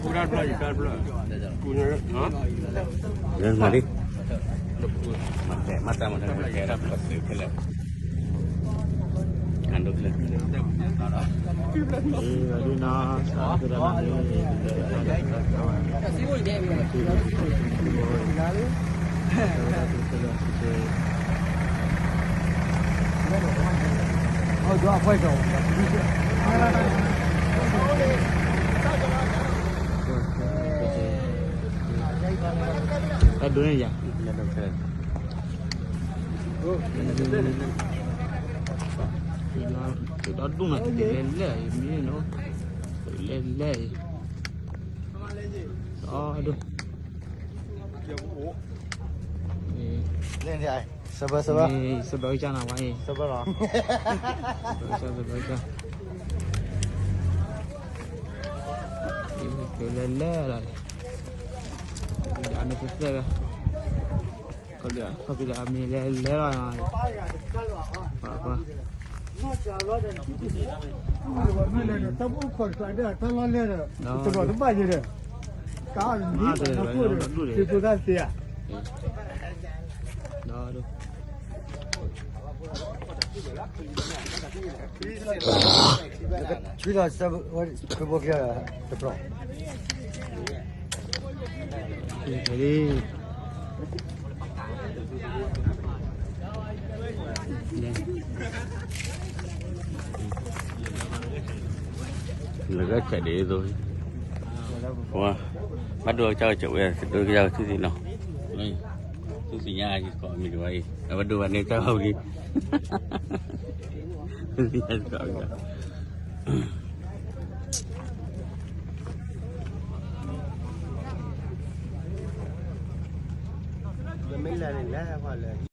မၤလံ, မၤတၢ်မၤတၢ်မၤတၢ်, ကဒိၣ်ဖျၢၣ် တၢ်ဒိၣ်န့ၣ်ယၤ, တၢ်ဒိၣ်န့ၣ် လဲၤလဲၣ်အံၤ မ့ၢ်နီၤ, လဲၤလဲၣ်အံၤ, အဒိၣ်, ဆၢဘၢဆၢဘၢ, ဆၢဘၢကစၢ်နၤဝဲအံၤ, ဆၢဘၢလီၤ, ဆၢဘၢကစၢ်, ဆၢဘၢကစၢ်, လဲၤလဲၣ်လီၤ, အမ့ၢ်သ့ၣ်သ့ၣ်ဝဲ, ခီဖျိလၢအမ့ၢ်လဲၤလဲၣ်လီၤ, ပှၤ, တၢ်ဖိခိၣ်တဖၣ်ဒီး တၢ်လီၢ်လဲၢ်ဒီး တဘျီတဘၣ်ယဲဒီး, ကးအီၤန့ၣ် တၢ်ဖိဒီး သ့ၣ်ဖိတၢ်သ့ဧါ, ဒီး ဆူလီၤ တဘျီ, လၢကဆဲးဒ်သိး, ဘၣ်ဒိကစၢ်ကဝဲၢ် ဒိကစၢ်ကထူၣ်သ့ၣ်နီၤ, ထူၣ်သ့ၣ်ညါ ယကိးမံၤတဝဲအံၤ အဝဲဒိဘၣ်န့ၣ်တၢ်ဟီၣ်ဝံၤ, ထူၣ်သ့ၣ်ညါတကိးဝံၤ, မ့ၢ်လၢန့ၣ်လၢ